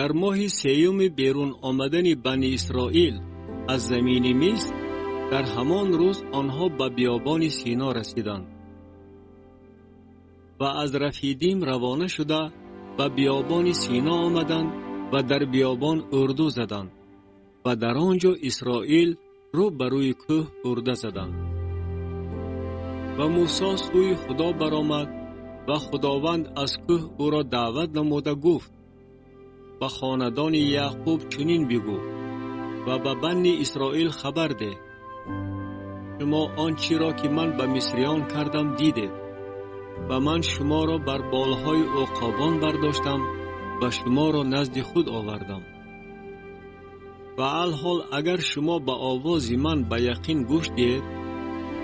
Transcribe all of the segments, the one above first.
Дар моҳи сеюми берун омадани Бани Исроил аз замини Миср, дар ҳамон рӯз онҳо ба биёбони Сино расиданд ва аз Рафидим равона шуда ба биёбони Сино омаданд ва дар биёбон урду заданд ва дар он ҷо Исроил рӯ ба рӯи кӯҳ урда заданд. Ва Мусо сӯи Худо баромад ва Худованд аз кӯҳ ӯро даъват намуда гуфт: ба хонадони Яъқуб чунин бигӯ ва ба Бани Исроил хабар деҳ: шумо он чиро ки ман ба мисриён кардам дидед ва ман шуморо бар болҳои уқобон бардоштам ва шуморо назди худ овардам. Ва алҳол агар шумо ба овози ман ба яқин гӯш диҳед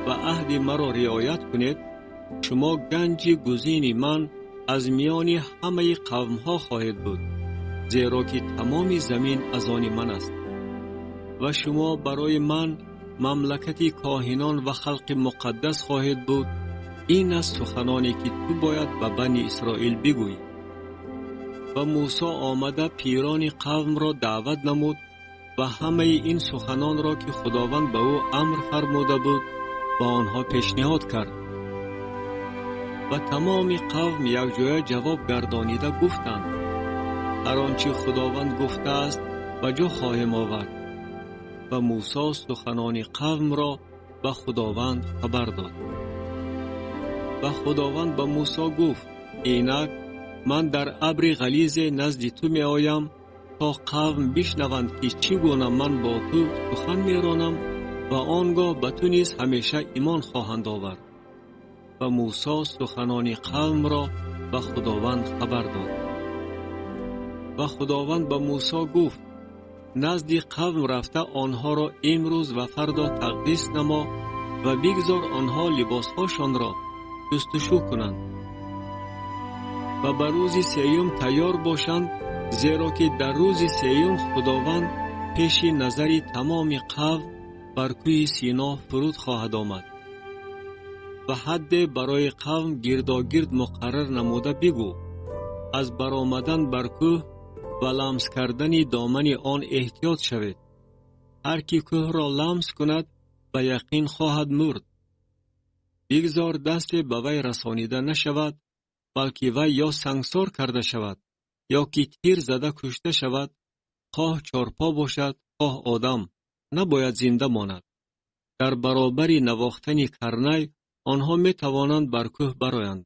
ва аҳди маро риоят кунед, шумо ганҷи гузини ман аз миёни ҳамаи қавмҳо хоҳед буд, зеро ки тамоми замин аз они ман аст. Ва шумо барои ман мамлакати коҳинон ва халқи муқаддас хоҳед буд. Ин аст суханоне ки ту бояд ба Бани Исроил бигӯӣ. Ва Мусо омада пирони қавмро даъват намуд ва ҳамаи ин суханонро ки Худованд ба ӯ амр фармуда буд ба онҳо пешниҳод кард. Ва тамоми қавм якҷоя ҷавоб гардонида гуфтанд: ҳар он чи Худованд гуфтааст ба ҷо хоҳем овард. Ва Мусо суханони қавмро ба Худованд хабар дод. Ва Худованд ба Мусо гуфт: инак ман дар абри ғализе назди ту меоям то қавм бишнаванд ки чӣ гуна ман бо ту сухан меронам ва он гоҳ ба ту низ ҳамеша имон хоҳанд овард. Ва Мусо суханони қавмро ба Худованд хабар дод. Ва Худованд ба Мусо гуфт: назди қавм рафта онҳоро имрӯз ва фардо тақдис намо ва бигзор онҳо либосҳошонро ҷустушӯ кунанд ва ба рӯзи сеюм тайёр бошанд, зеро ки дар рӯзи сеюм Худованд пеши назари тамоми қавм бар кӯҳи Сино фуруд хоҳад омад. Ва ҳадде барои қавм гирдогирд муқаррар намуда бигӯ: аз баромадан бар кӯҳ ва ламс кардани домани он эҳтиёт шавед. Ҳар ки кӯҳро ламс кунад ба яқин хоҳад мурд. Бигзор дасте ба вай расонида нашавад, балки вай ё сангсор карда шавад, ё ки тир зада кушта шавад, хоҳ чорпо бошад, хоҳ одам, набояд зинда монад. Дар баробари навохтани карнай онҳо метавонанд бар кӯҳ бароянд.